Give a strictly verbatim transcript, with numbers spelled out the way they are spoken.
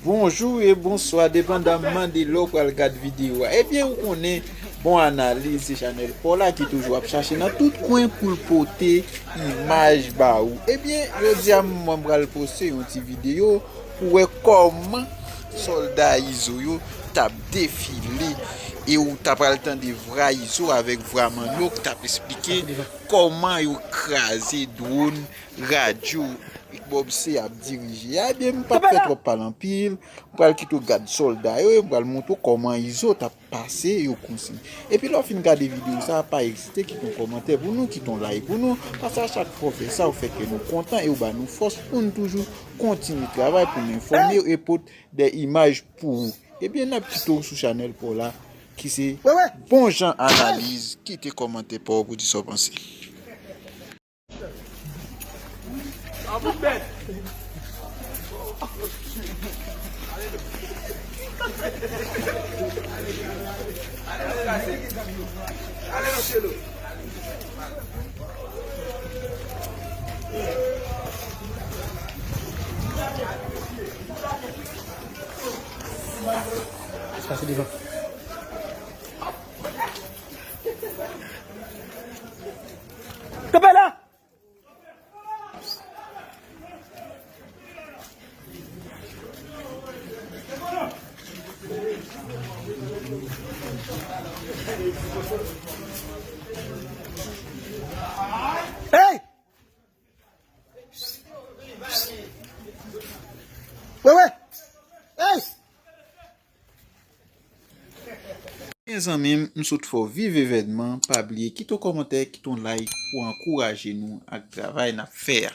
Bonjou e bonswa, depandamman de lè w pral gad videyo a. Ebyen, ou konnen, bon analiz, se Chanèl pa w la ki toujou ap chache nan tout kwen pou l pote imaj ba ou. Ebyen, jodi a, mwen pral poste yon ti videyo pou wè kòman sòlda Izo yo t ap defile e ou ta pral tande vwa Izo avèk vwa Manno k t ap esplike kòman yo kraze dwòn radyo Bob C ap dirije a. Ebyen, m p ap fè twòp pale anpil. M pral kite w gad sòlda yo e m pral montre w kòman Izo t ap pase yo konsiy. Epi lè w fin gade videyo sa a, pa ezite kite yon kòmantè pou nou, kite yon like pou nou, paske a chak fwa w fè sa, w fè kè nou kontan e w ba nou fòs pou n toujou kontinye travay pou n enfòme w e pote de imaj pou ou. Ebyen, n ap kite w sou chanèl pa w la, ki se Bon Jan Analiz. Kite kòmantè pa w pou di sa w panse. Pase devan. Kanpe la! Hey! Wewe! Hey! Mezanmi, m sot fè w viv evènman. Pa bliye kite yon kòmantè, kite yon like pou ankouraje nou ak travay n ap fè a.